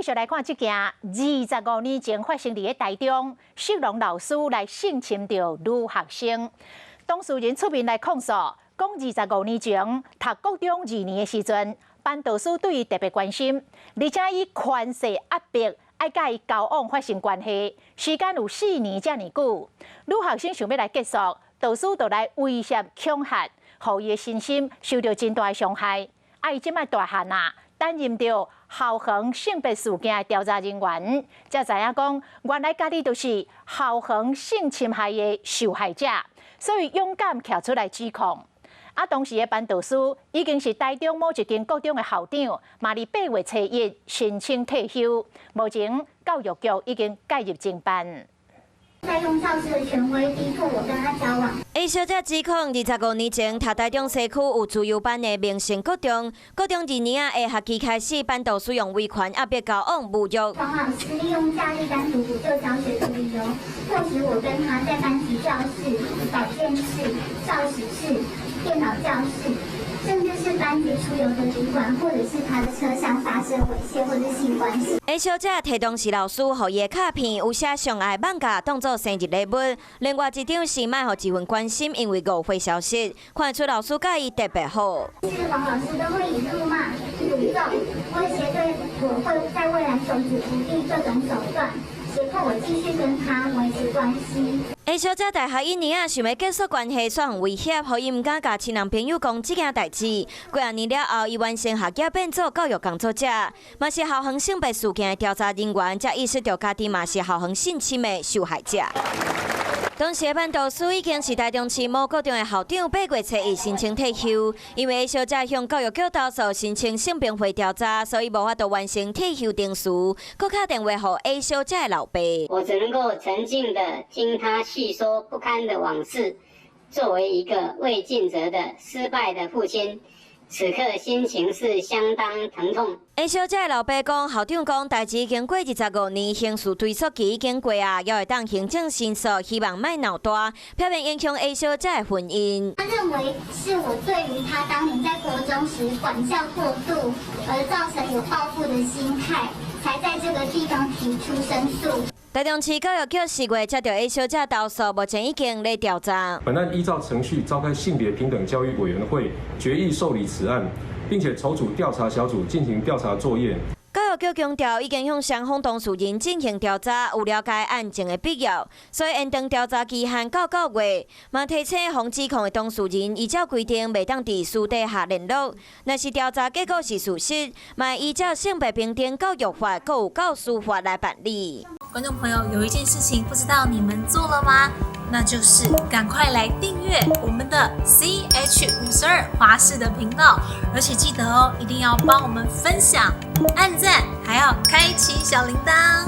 續來看這件25年前發生佇咧台中，色狼老師來性侵著女學生，當事人出面來控訴，講25年前讀國中二年的時陣，班導師對伊特別關心，而且以權勢壓迫愛佮伊交往發生關係，時間有4年遮爾久。女學生想欲來結束，導師就來威脅恐嚇，予伊的身心受著真大的傷害。啊，伊這擺大漢啊，擔任著校園性別事件的調查人員，才知影講，原來家己就是校園性侵害的受害者，所以勇敢徛出來指控。啊，當時的班導師已經是台中某一間國中的校長，嘛佇8月初1申請退休。目前教育局已經介入偵辦。在用教師的權威逼迫我跟他交往。 A 小姐指控，25年前讀台中西區有資優班的明成國中，國中二年仔下學期開始，班導師用威權壓迫交往侮辱。黃老師利用假日單獨補救教學的理由，迫使我跟他在班級教室、保健室、教室室、電腦教室，甚至是班級出遊的旅館，或者是他的車上發生猥褻或者性關係。 A 小姐提當時老師予伊的卡片，有寫上愛艋舺當做生日禮物，另外一張是莫予這份關心，因為誤會消失，看得出老師佮伊特別好。是黃老師都會以辱罵、詛咒、威脅對我會在未來守子不利這種手段，脅迫我繼續跟他維持關係。 A 小姐大學一年仔，想欲結束關係，煞予威脅，予伊毋敢共親人朋友講這件代誌。幾仔年了後，伊完成學業，變做教育工作者，嘛是校園性別事件的調查人員，才意識著家己嘛是校園性侵的受害者。當時的班導師已經是台中市某國中的校長，8月初1申請退休，因為 A 小姐向教育局投訴申請性平會調查，所以無法度完成退休程序，閣敲電話予 A 小姐的老爸。我只能夠沉靜地聽他細說不堪的往事，作為一個未盡責的失敗的父親，此刻心情是相當疼痛。 A 小姐的老爸講，校長講，代誌已經過25年，刑事追訴期已經過啊，猶會當行政申訴，希望莫鬧大，避免影響 A 小姐的婚姻。他認為是我對於他當年在國中時管教過度，而造成有報復的心態，才在這個地方提出申訴。台中市教育局4月接著 A 小姐投訴，目前已經咧調查。本案依照程序召開性別平等教育委員會，決議受理此案，並且籌組調查小組進行調查作業。教育局強調，已經向雙方當事人進行調查，有了解案情的必要，所以延長調查期限到9月。嘛提醒予指控的當事人，依照規定袂當佇私底下聯絡。若是調查結果是事實，嘛依照性別平等教育法、閣有教師法來辦理。觀眾朋友，有一件事情不知道你們做了嗎？那就是趕快來訂閱我們的 CH52華視的頻道，而且記得哦，一定要幫我們分享、按讚，還要開啟小鈴鐺。